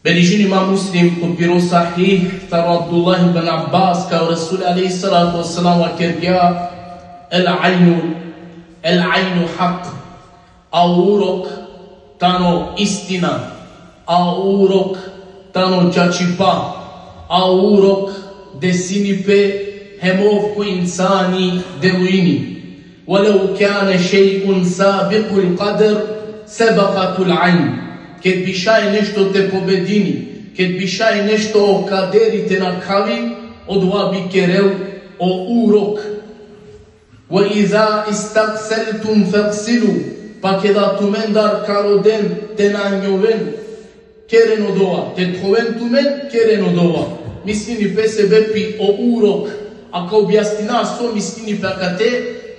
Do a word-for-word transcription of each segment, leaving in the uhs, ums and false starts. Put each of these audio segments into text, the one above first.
Beležini imam Muslim ko piro Sahih, taro Abdullah ibn Abbas, kaj o Resul alejhi salatu vesselam vakergja: El ajnu, el ajnu hak. A o urok tano istina, a o urok tano čačipa, a o urok desini pe hem ov ko insani delujini. Velev kane šej'un sabiqul kader, sebekatul ajn. Ked bi šaj nešto te pobedini, ked bi šaj nešto o kaderi te nakhavi, odova bi kerel o urok. Ve iza istagseltum fagsilu, pa keda tumendar ka roden te nanjoven, keren odova, te thoven tumen, keren odova. Mislini pe sebepi o urok, a ka objasnina so mislini pe akate,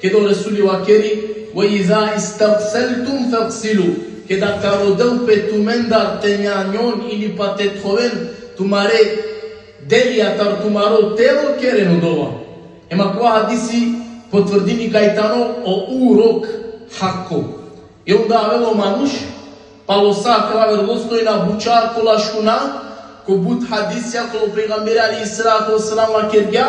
keda o Resuli vakeri: ve iza istagseltum fagsilu, keda ka rodel pe tumendar te nanjon ili pa te thoven tumare delija tar tumaro telo, keren odova. Hem akava hadisi potvrdini kaj tano o urok hako. I onda avela o manuš, palo sa akala verodostojna buča kola šuna, ko but hadisija kola o pejgamberi alejhi salatu vesselam vakergja,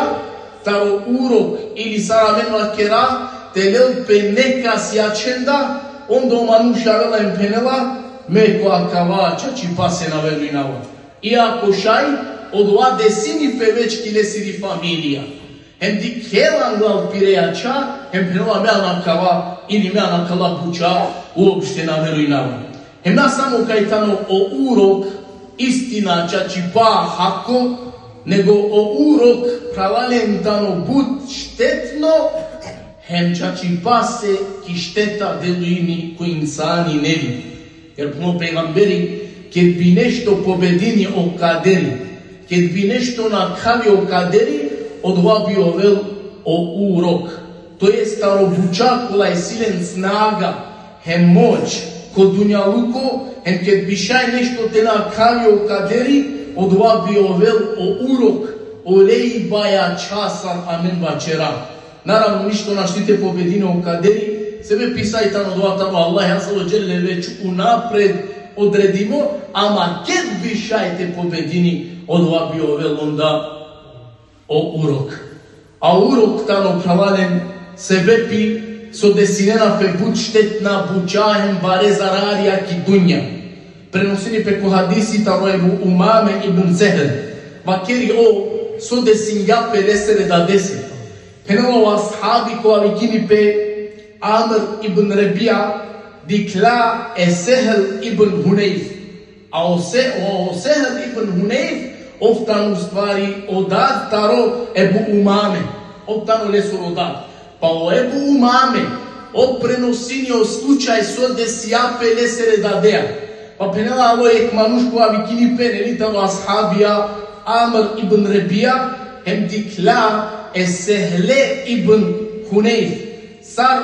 taro urok ili sar amen vakera, te lel pe nekas jačhenda, onda o manuš avela hem phenela: me ko akava čačipase na verujnava. Iako šaj, odova desini pe već ki lesiri familija. Hem dikhela anglal pire jačha, hem phenela: me anakava ili me anakala buča uopšte na verujnava. Hem na samo kaj tano o urok istina, čačipa, hako, nego o urok, phralalen, tano but štetno, hem čačipase ki šteta delujini ko insani, neli? Jer phenela o pejgamberi, ked bi nešto pobedini o kaderi, ked bi nešto nakhavi o kaderi, odova bi ovel o urok. To jest taro buča kola isi len snaga hem moć ko dunjaluko, hem ked bi šaj nešto te nakhavi o kaderi, odova bi ovel o urok, olejba jačha sar amen vaćera. Naravno, ništo našti te pobedini o kaderi, sebepi sa i tano odova taro Allah azze ve dželle već unapred odredimo, ama ked bi šaj te pobedini, odova bi ovel onda o urok. A urok tano, phralalen, sebepi so desinena pe but štetna buča hem bare zararija ki dunja. Prenosini pe ko hadisi taro Ebu Umame ibn Sehl. Vakeri ov so desingja pe lesere dadese. Phenela: o ashabi kova vikini pe Amr ibn Rebija dikhla e Sehl ibn Hunejf. A o Se-, o Sehl ibn Hunejf, ov tano u stvari o dad taro Ebu Umame. Ov tano lesoro dad. Pa o Ebu Umame, ov prenosini o slučaj so desija pe lesere dadea. Pa phenela: alo jekh manuš kova vikini pe, neli, taro ashabija Amr ibn Rebija, hem dikhla e Sehle ibn Hunejf sar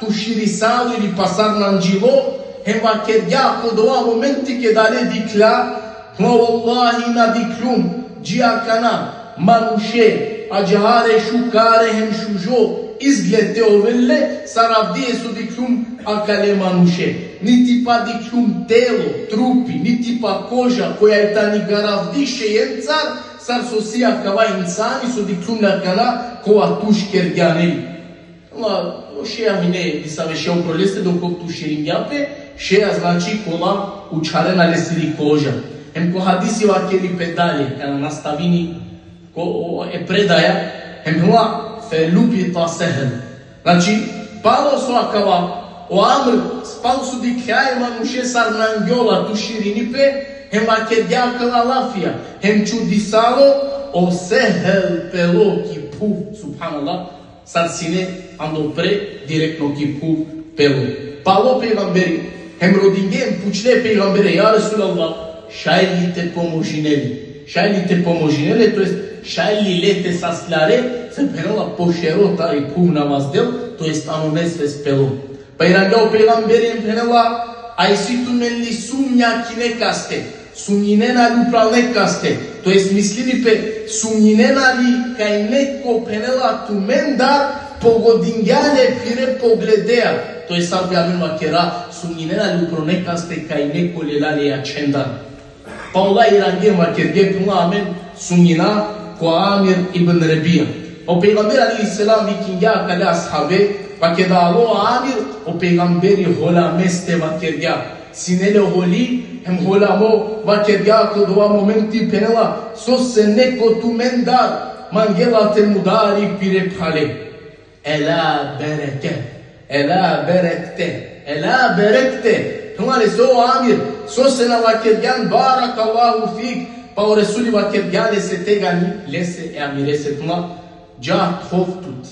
tuširisalo ili pa sar nandžilo, hem vakergja ko dova momenti keda le dikhla: ma vallahi na dikhlum dži akana manuše, ađahare šukare hem šužo izgled te ovel le, sar avdive so dikhlum akale manuše. Niti pa dikhlum telo, trupi, niti pa koža koja i tani garavdi šejencar, sar so si akava insani so dikhlum le akana, kova tuš kergja, neli. Ama o šeja hine disave šeja upro leste, dok ov tuširingja pe, šeja, znači, kola učharena lesiri koža. Hem ko hadisi vakeri pe dalje, kana nastavini ko, o, e predaja, hem hua: felubita Sehl. Znači, palo so akava o Amr, palo so dikhla e manuše sar nangjola, tuširini pe, hem vakergja akala lafija, hem čudisalo, o Sehl pelo ki phuv, subhanallah, sar sine ando pre, direktno ki phuv pelo. Palo pejgamberi, hem rodingje hem pučle pejgambere: ja Resulallah, šaj li te pomožine le? Šaj li te pomožine le, to jest šaj li le te saslare, se phenela pošero tari phuv na vazdel, to jest ano nesvest pelo. Pa irangja o pejgamberi hem phenela: a isi tumen li sumnja ki nekaste? Sumnjinena li upral nekaste? To jest mislini pe, sumnjinena li kaj neko, phenela, tumendar pogodingja le pire pogledea? To jest sar bi amen vakera, sumnjinena li upro nekaste kaj neko lela le jačhendar? Pa ola irange vakerge: Phenela: Amen sumnjina ko Amir ibn Rebija. O pejgamber alejhi selam vikingja akale ashabe, pa keda alo Amir, o pejgamberi holameste vakergja. Sine le holi, hem holamo vakergja ko dova momenti, phenela: Sose neko tumendar mangela te mudari pire phale? Ela bereke, ela berekte, ela berekte. Phenela lese: O Amir, sose na vakergjan barakallahu fik? Pa o Resuli vakergja lese tegani, lese e Amirese: Phenela: Dža thov tut.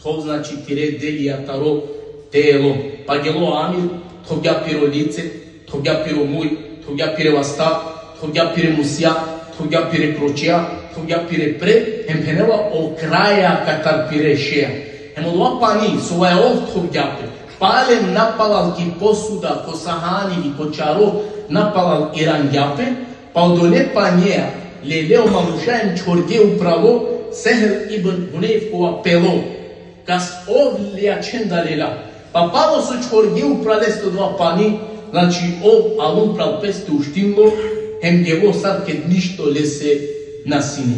Thov znači tire delija taro telo. Pa gelo Amir, thovgja piro lice, thovgja piro muj, thovgja pire vasta, thovgja pire musija, thovgja pire kročija, thovgja pire pre, hem phenela: O kraja katar pire šeja. Hem odova pani so ov thovgja pe, pale napalal ki posuda, ko sahani i ko čaro napalal irangja pe, pa odole panjea lele o manuša hem čhorge upralo Sehl ibn Hunejf, kova pelo, kas ov le jaćhen da lela. Pa palo so čhorge upral leste odova pani, znači ov alo upral peste, uštinlo, hem gelo sar ked ništo lese na sine.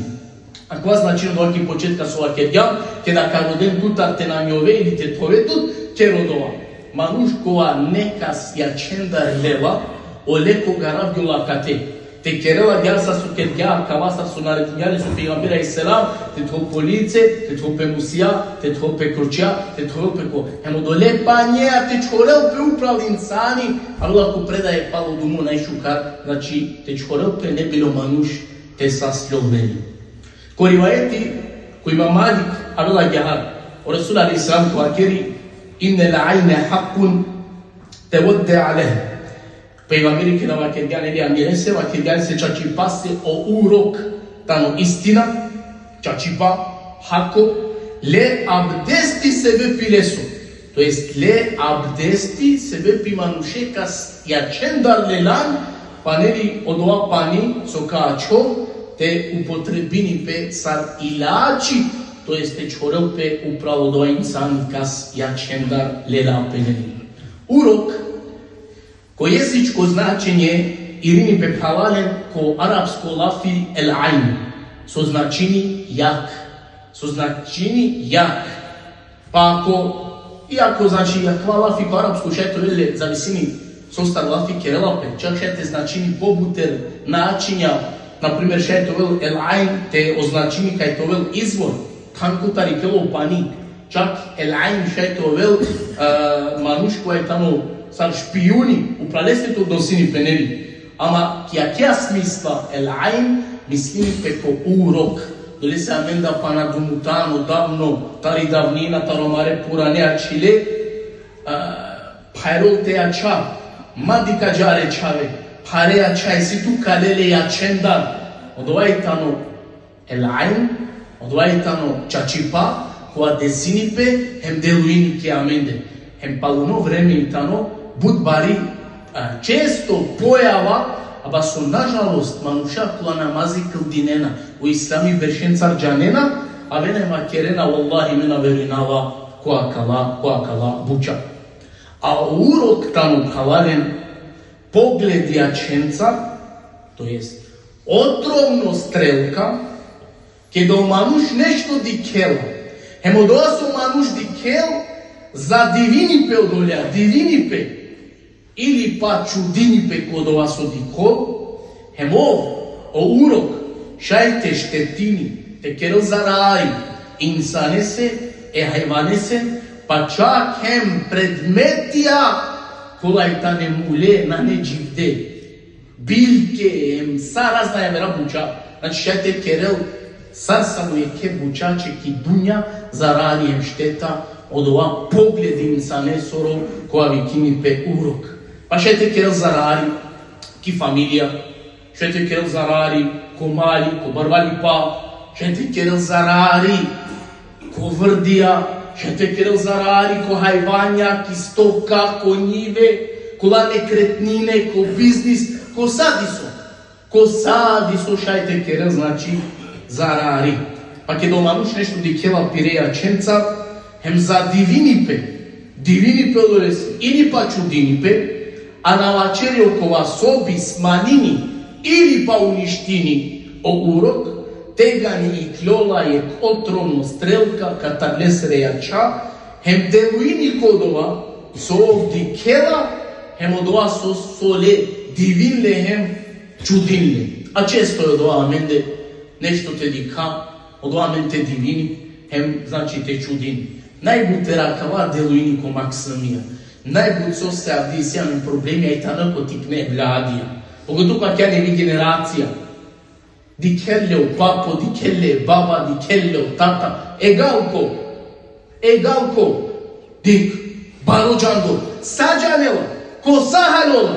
Akava značini odova ki početka so vakergjam, keda ka roden tutar te nanjove ili te thove tut, ker odova. Manuš kova nekas jaćhendar lela, ole ko garav gjola kate. Te kerela agjaar sar so kergja, akava sar so naredingja lese o pejgamberi alejhi selam, te thol pe lice, te thol pe musija, te thol pe kročija, te thol pe ko. Hem odole panjea te čhorel pe upral insani, avela ko predaja palo dumo najšukar, znači te čhorel pe ne bi li o manuš te sasljol le. Ko rivajeti ko Imam Malik avela agjaar, o Resul alejhi selam ka vakeri: Innel ajne hakkun tevedde aleh. Pejgamberi keda vakergja, neli, Amirese, vakergja lese: Čačipaste o urok tano istina, čačipa, hako, le abdesti sebepi leso. To jest, le abdesti sebepi manuše kas jaćhendar lelan, pa neli odova pani so ka ačhol te upotrebini pe sar ilači, to jest te čhorel pe upral odova insani kas jaćhendar lela pe, neli. Urok, ko jezičko značenje irini pe, phralalen, ko arapsko lafi el-ajn, so značini jag. So značini jag. Pa ako, iako, znači, akava lafi ko arapsko šaj te ovel, zavisini sostar lafi kerela pe, čak šaj te značini pobuter načinja, na primer, šaj te ovel el-ajn te označini kaj te ovel izvor, than kotar iklilo pani. Čak el-ajn šaj te ovel, e, manuš kova i tano sar špijuni, upral leste te odnosini pe, neli. Ama ki akija smisla el-ajn mislini pe ko urok. Dolese amen da pana dumutano, davno, tari davnina, taro amare purane ačhile, e, pharol te ačha, ma dikh ađahar e čhave, phare ačha, isi tu kale le jaćhendar. Odova i tano el-ajn, odova i tano čačipa, kova desini pe, hem delujini ki amende. Hem paluno vreme i tano but bari, a, često pojava, aba so nažalost manuša kola namazi kldinena, o islami beršencar džanena, avena hem vakerena: Vallahi, me na verujnava ko akala, ko akala buća. A urok tano, phralalen, pogledi jaćhenca, to jest otrovno strelka, keda o manuš nešto dikhel, hem odova so manuš dikhel, zadivini pe odolea, divini pe, ili pa čudini pe ko odova so dikhol, hem ov, o urok, šaj te štetini, te kerel zarari insanese, e hajvanese, pa čak hem predmetija kola i tane mule, nane dživde. Biljke, em, sa razna javera buća. Znači, šaj te kerel sar samo jekhe bućaće ki dunja zarari em šteta, odova pogledi insanesoro kova vikini pe urok. Pa šaj te kerel zarari ki familija, šaj te kerel zarari ko mali, ko barvalipa, šaj te kerel zarari ko vrdija, šaj te kerel zarari ko hajvanja, ki stoka, ko njive, kola nekretnine, ko biznis, ko sa diso. Ko sa diso šaj te kerel, znači, zarari. Pa keda o manuš nešto dikhela pire jaćhenca, hem zadivini pe, divini pe odolese, ili pa čudini pe, a na vaćeri okova so bi smanini Ili pa uništini o urok, tegani ikljola jekh otrovno strelka katar lesere jačha, hem deluini ko odova, so ov dikhela, hem odova so, so le divini le hem čudini le. A često e odova amende nešto te dikha, odova amen te divini, hem, znači, te čudini. Najbut tera akava deluini ko maksumija. Najbut sose avdi isi amen problemi, aj tano ko tikne evladija. Pogotovo akija nevi generacija. Dikhel le o papo, dikhel le baba, dikhel le o tata. Egal ko. Egal ko. Dikh. Baro džando. Sa džanela. Ko sa halola.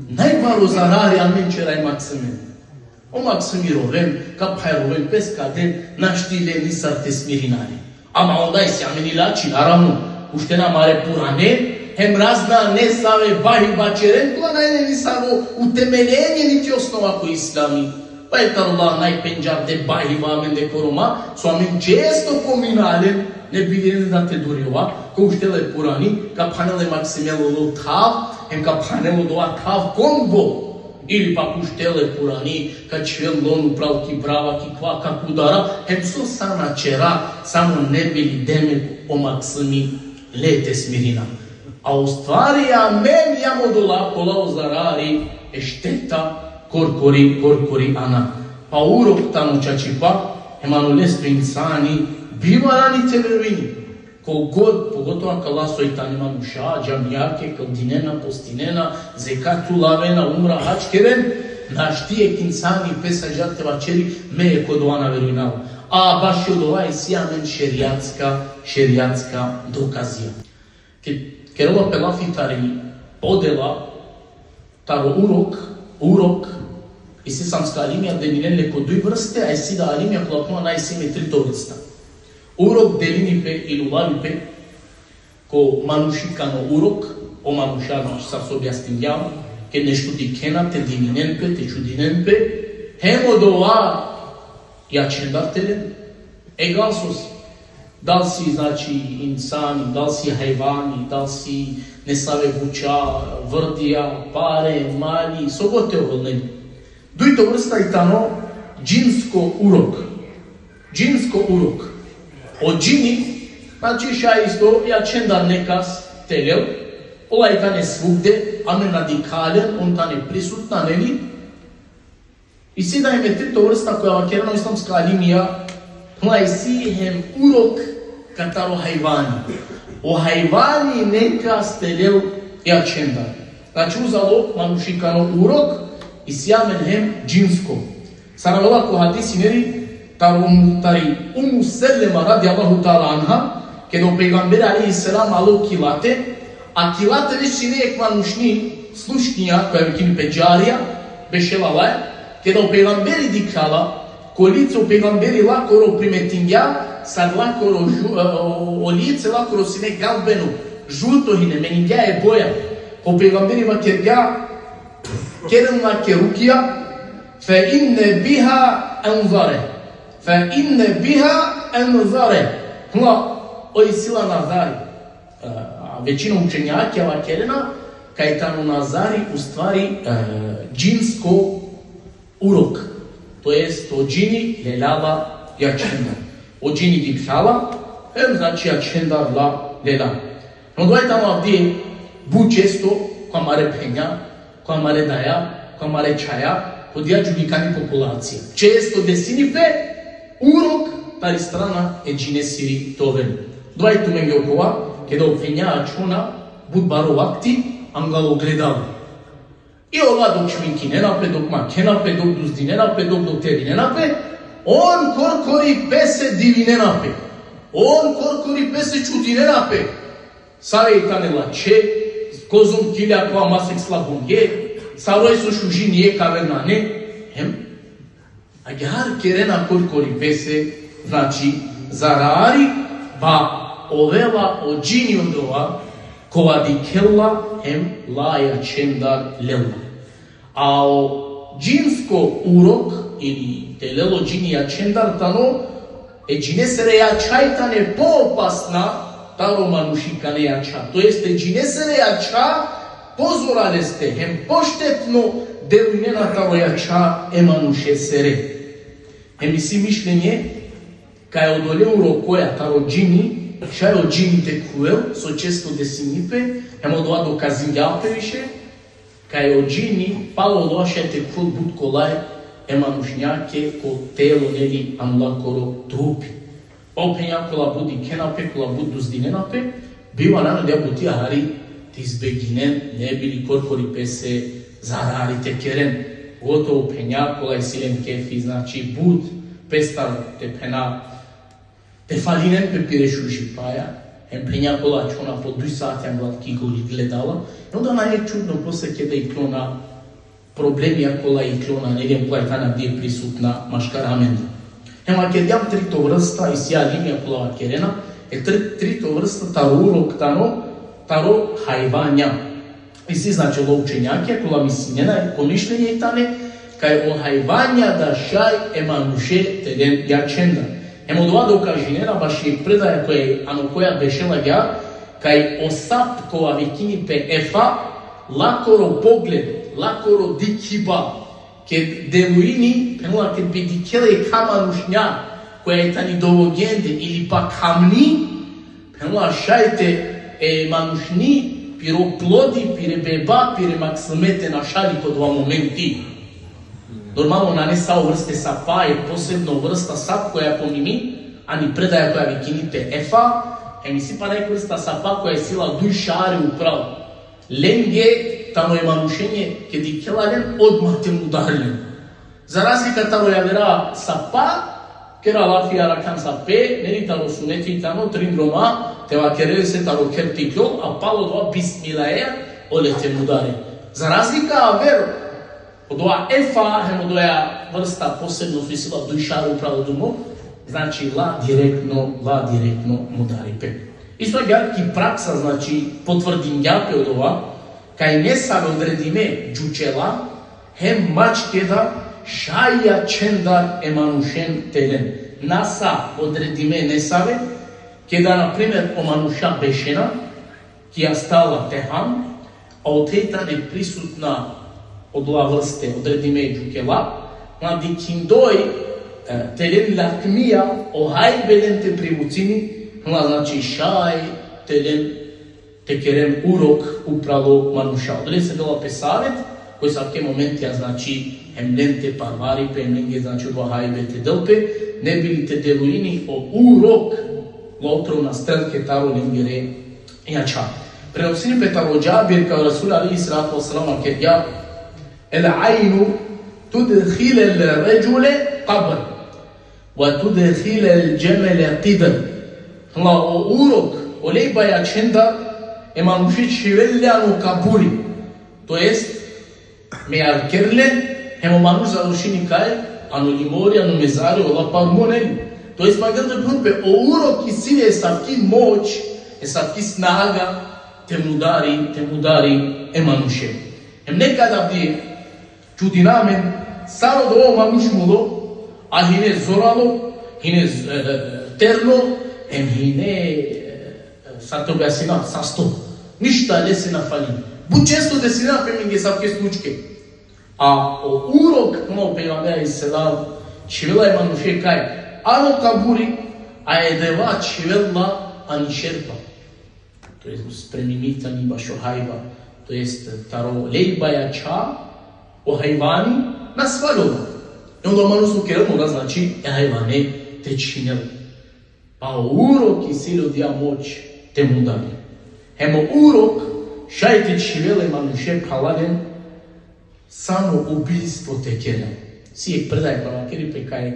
Najbaro zarari amen čera e maksumen. O maksumi roven, ka phajroven, pes ka den, našti le nisar te smirina le. Ama onda isi amen ilači, naravno, uštena amare purane, hem razna nesave bahiba čeren, kola nane nisavo utemeljenje niti osnova ko islami. Pa e taro Allah najpendžarde bahiba amende ko Roma, so amen često pomina len, ne bi li len da te durjova, ko uštela e purani, ka phanel e maksumel olo thav, hem ka phanel odova thav kongo. Ili pak uštela e purani, ka čhivel lon upral ki brava, ki kova, ka kudara, hem so sa na čera, samo ne bi li demek o maksumi le te smirina. A u stvari amen jam odola kola o zarari e šteta korkori, korkori ana. Pa urok tano čačipa, hem ano lesto insani bi valjani te verujini. Kogod, pogotovo akala soj tane manuša, džamijake, kldinena, postinena, zekat ulavena, umra, hadž keren, našti jekh insani pes ađahar te vaćeri, me jekh odova na verujnava. A bašo odova isi amen šerijatska, šerijatska dokazija. Ke, kerela pe lafi tari podela, taro urok, urok, isi islamska alimija delinen le ko duj vrste, a isi da alimija kola phena nane isi me trito vrsta. Urok delini pe ili ulavi pe ko manušikano urok, o manuša, znači, sar so objasningjam, ke nešto dikhena, te divinen pe, te čudinen pe, hem odova jaćhendar te len, egal so si. Dal si, znači, insani, dal si hajvani, dal si nesave buća, vrdija, pare, mali, so god te ovel, ne. Dujto vrsta i tano džinsko urok. Džinsko urok. O džini, znači, šaj isto jaćhendar nekas te lel, ola i tane svugde, amen na dikha len, on tane prisutna, neli? Isi da i me trito vrsta koja vakerena o islamska alimija, pa isi hem urok kataro hajvani. O hajvani nekas te lel jaćhendar. Znači, uzalo manušikano urok, isi amen hem džinsko. Sar avela ko hadisi, neli, tari Um-, tari Ummu Selema radijallahu ta'ala anha, keda o pejgamberi alejhi selam alo ki late, a ki late već sine jekh manušni slušnija, koja vikini pe džarija, bešela laja, keda o pejgamberi dikhlja la, ko lice o pejgamberi lakoro primetingja, sar lakoro žu-, e, o, o lice lakoro sine galbeno, žuto hine, meningja e boja. O pejgamberi vakergja, keren lake rukija, fe inne biha enzare. Fe inne biha enzare. Huma, oj isi la nazari. E, a većina učenjakija vakerena, kaj tano nazari, u stvari, e, džinsko urok. To jest, o džini lela la jaćhendar. O džini dikhlja la, hem, znači, jaćhendar la lela. No, dova i tano avdive but često, ko amare phenja, ko amare daja, ko amare čhaja, ko dija džuvlikani populacija. Često desini pe urok tari strana e džinesiri te ovel. Dova i tumenge okova, keda o phenja ačhona but baro vakti anglo gledalo. I ola dok šminkinena pe, dok makhena pe, dok duzdinena pe, dok dokterinena pe, on korkori pese divinena pe. On korkori pese čudinena pe. Save i tane lačhe, kozom kilja kova masek slabonge, saroj so šuži nijekh aver nane, hem agjaar kerena korkori pese, znači, zarari, pa ovela o džini odova, kova dikhela hem la jaćhendar lela. A o džinsko urok, ili te lel o džini jaćhendar, tano e džinesere jaćha i tane poopasna taro manušikane jaćha. To jest, e džinesere jaćha pozora leste, hem poštetno Delujnena taro jača e manušesere. Hem isi mišljenje kaj odole urokoja taro džini, šaj o džini te khuvel, so često desini pe, hem odova dokazingja pe više, kaj o džini, palo odova šaj te khuvel but kolaj e manušnjake ko telo, neli, ano lakoro trupi. Pa o phenja kola but dikhena pe, kola but duzdinena pe, biva lana da buti hari te izbeginen, ne bi li korkori pese zarari te keren. Gotovo phenja kola isi len kefi, znači but pestar te phena, te falinen pe pire šužipaja, hem phenja kola ačhona po duj sati angla ki goli gledala, onda nane čudno posle keda iklona problemija kola iklona, neli, kola tane avdive prisutna maškar amende. Hem vakergjam trito vrsta, isi alimija kola vakerena, e tri-, trito vrsta taro urok tano, taro hajvanja. Isi, znači, ola učenjakija kola mislinena, ko mišljenje tane, kaj o hajvanja da šaj e manuše te len jačendar. Hem odova dokažinena baši predaja koja, ano koja bešela agjaar, kaj o sap kova vikini pe efa, lakoro pogled, lakoro dikhiba, ked delujini, phenela, ked bi dikhela jekha manušnja, koja i tani dovogende ili pak hamni, phenela, šaj te e manušni piro plodi, pire beba, pire maksime te našali ko dova momenti. Normalno, nane sa o vrste sapa, e posebno vrsta sap koja pomini, ani predaja koja vikini pe efa, hem isi pana jekh vrsta sapa koja isi la duj šari upral. Lenge tano e manušenje, ked dikhela len, odma te mudari len. Za razlika taro javera sapa, kera lafi arakhan sape, neli, taro suneti tano trin droma te vakere lese taro kher te ikljol, a palo dova bismilaja ole te mudare. Za razlika aver odova efa, hem odoja vrsta posebno so isi la duj šari upral dumo, znači la direktno, la direktno mudari pe. Isto agjaar ki praksa, znači, potvrdingja pe odova, kaj nesave odredime džučela, hem mačke da šaj jačendar e manušen te len. Nasa odredime nesave, keda, na primer, o manuša bešena ki astala te han, a ote tane prisutna odola vrste odredime džukela, na dikhindoj, e, te len lakmija, o hajbe len te privucini, na, znači, šaj te len te keren urok upral o manuša. Odolese dela pe savet, koj savke momentija, znači, hem len te parvari pe, hem lenge, znači, odova hajbe te del pe, ne bi li te delujini o urok, la otrovna strelke taro lengere jača. Prenosini pe taro Džabir kaj o Resul alejhi salatu ve selam vakergja: "El ajnu tudhilur redžule kabr, ve tudhilul džemele kidr." La o urok, o lejba jačendar, e manuše čhivel le ano kaburi. To jest, me arker le, hem o manuš završini kaj? Ano limori, ano mezari, ola parmo, neli. To jest, magari da phun pe, o urok isi le esavki moć, esavki snaga, te mudari, te mudari e manuše. Hem nekada bi čudina amen, sar odova manuš mulo, a hine zoralo, hine, e, terno, hem hine, e, sar te objasnina, sasto. Ništa lese na fali. But često desina pe amenge savke slučke. A o urok, no, pejgamber alejhi selam, čhivela e manuše kaj? Ano kaburi, a e deva čhivela ani šerpa. To jest, spremimi tani bašo hajba. To jest, taro lejba jača, o hajvani nasvaljola. I onda o manuš so kerel mora, znači, e hajvane te čhinel. Pa o urok isi le odija moć te mudari. Hem o urok šaj te čhivel e manuše, phralalen, samoubistvo te kerel. Isi jekh predaja koja vakeri pe kaj,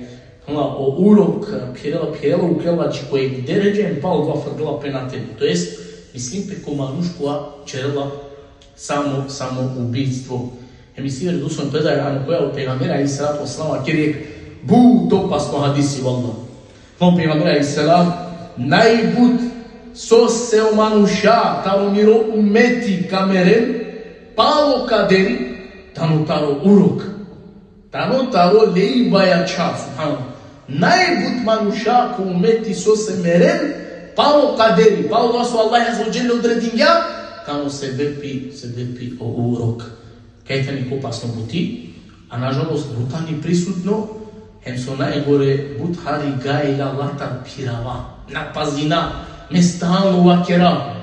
hala, o urok phirela, phirela, uklela či ko jekh deredže, hem palo dova frdela pe na tebe. To jest, misli pe ko manuš kova čerela samo, samoubistvo. Hem isi verodostojno predaja ano koja o pejgamber alejhi salatu ve selam vakeri jekh but opasno hadisi, vallah. O pejgamber alejhi selam: "Najbut so se o manuša taro miro umeti ka meren, palo kaderi, tano taro urok." Tano taro lejba jača, subhanallah. Najbut manuša ko umeti so se meren, palo kaderi, palo dova so Allah azze ve dželle odredingja, tano sebepi, sebepi o urok. Kaj tani ko opasno buti, a nažalost but tani prisutno, hem so najgore but hari gajla latar phirava. Na pazina, me stalno vakera.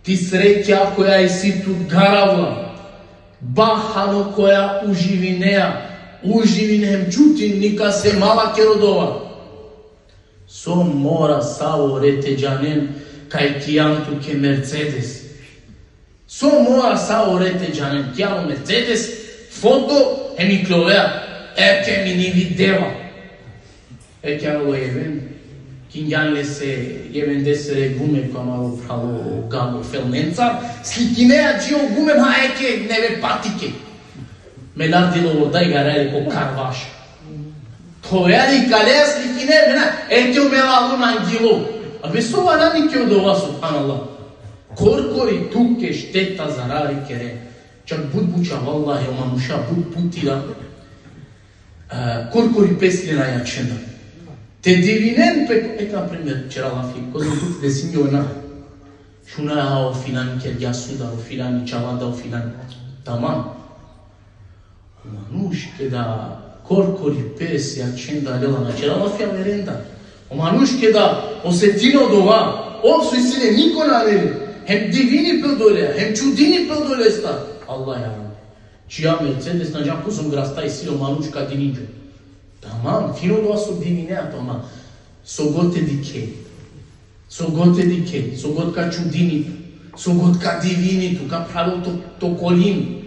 Ti sreća koja isi tut garavla, bahano koja uživinea, uživin hem čutin, nikase ma vaker odova. So mora savore te džanen, kaj kijam tuke Mercedes. So mora savore te džanen, kijam o Mercedes, foto, hem ikljovea, eke mi ni videla. Eke avela o jeven, kingjan lese jevendesere gume ko amaro phral o galo felnencar, slikinea dži o gume, ma eke neve patike. Me lardilo o daj garale ko karvaš. Thovea li kale slikine, mena, eke o me lalo nangilo. A be so valjani ke odova, subhanallah. Korkori tuke šteta, zarari kere. Čak but buča, vallahi, o manuša but putira, e, korkori pes lena jaćenda. Te divinen pe, e, na primer, ćera lafi, kozom but desinđo na. Šuna, a o filan kergja sudar, o filan čala da, o filan. Tamam. O manuš keda korkori pes jaćenda lela, na ćera lafi averenda. O manuš keda osetini odova, ov so isi le niko nane le, hem divini pe odolea, hem čudini pe odolestar. Allah, ja Rabbi. Čija Mercedes, na džanav kozom grasta isi le, o manuš ka dininđo. Tamam, fino odova so divinea, tamam. So god te dikhe. So god te dikhe, so god ka čudini tu, so god ka divini tu, ka phravel to, to kolin.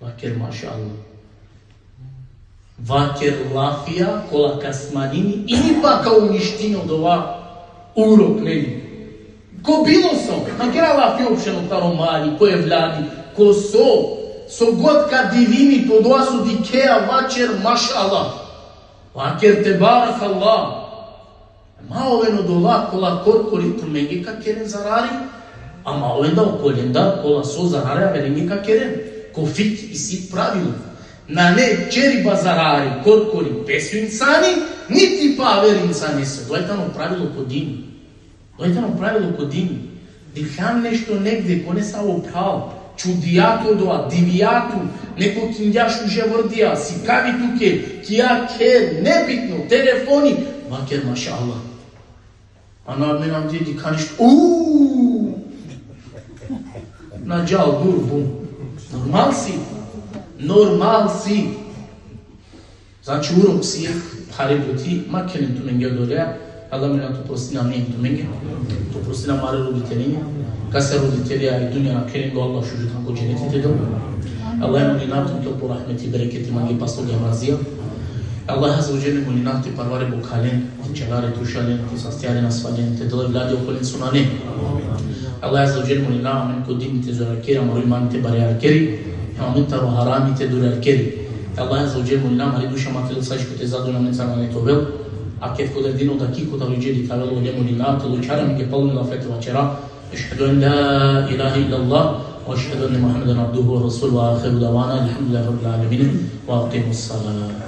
Vaker mašallah. Vaker lafija kola ka smanini ili pa ka uništini odova urok, neli? Ko bilo so, na kera lafi uopšteno taro mali, ko evladi, ko so, so god ka divini tu odova so dikhea, vaćer mašallah. Vaker tebarakallah. Ma oven odola kola korkori tumenge ka keren zarari, ama oven da okolendar kola so zarari averenge ka keren. Ko fikh isi pravilo. Nane ćeriba zarari korkori pes o insani, niti pa aver insanese. Dova tano pravilo ko din. Dova tano pravilo ko din. Dikhljan nešto negde, ko nesavo phral, čudija tu odova, divija tu, neko kingja šuže vrdija, sikavi tuke, kija kher, nebitno, telefoni, vaker mašallah. A na, me nam te dikha ništo. Uuu! Na džal, dur, bum. Normal si. Normal si. Znači, urok si, hari buti, ma keren tumenge odoleja. Allah, molinam te oprostini amen tumenge. Te oprostini amare roditelinge. Kase roditelija i dunja na keren, o Allah šužo than ko dženeti te del. Allah, molinam te po rahmeti, bereketi mange pasto ge mrazija. Allah azze ve dželle, molinam te parvare bokhalen, te čelare tušalen, te sastjare nasvalen, te del evladi okolen so nane. Allah azze ve dželle, molinam amen ko dini te zorarkeri, amaro imani te barjarkeri, amen taro harami te durjarkeri. Allah azze ve dželle, molinam amari duša ma te del sa dži kote zadovoljna, amen sar nane te ovel. A ked ko derdino dakiko taro dželi te avel ole, molinam te lučhare amenge palo me lafe te vaćera: أشهد أن لا إله إلا الله، وأشهد أن محمدا عبده ورسوله، وآخر دعوانا الحمد لله رب العالمين، وأقيموا الصلاة.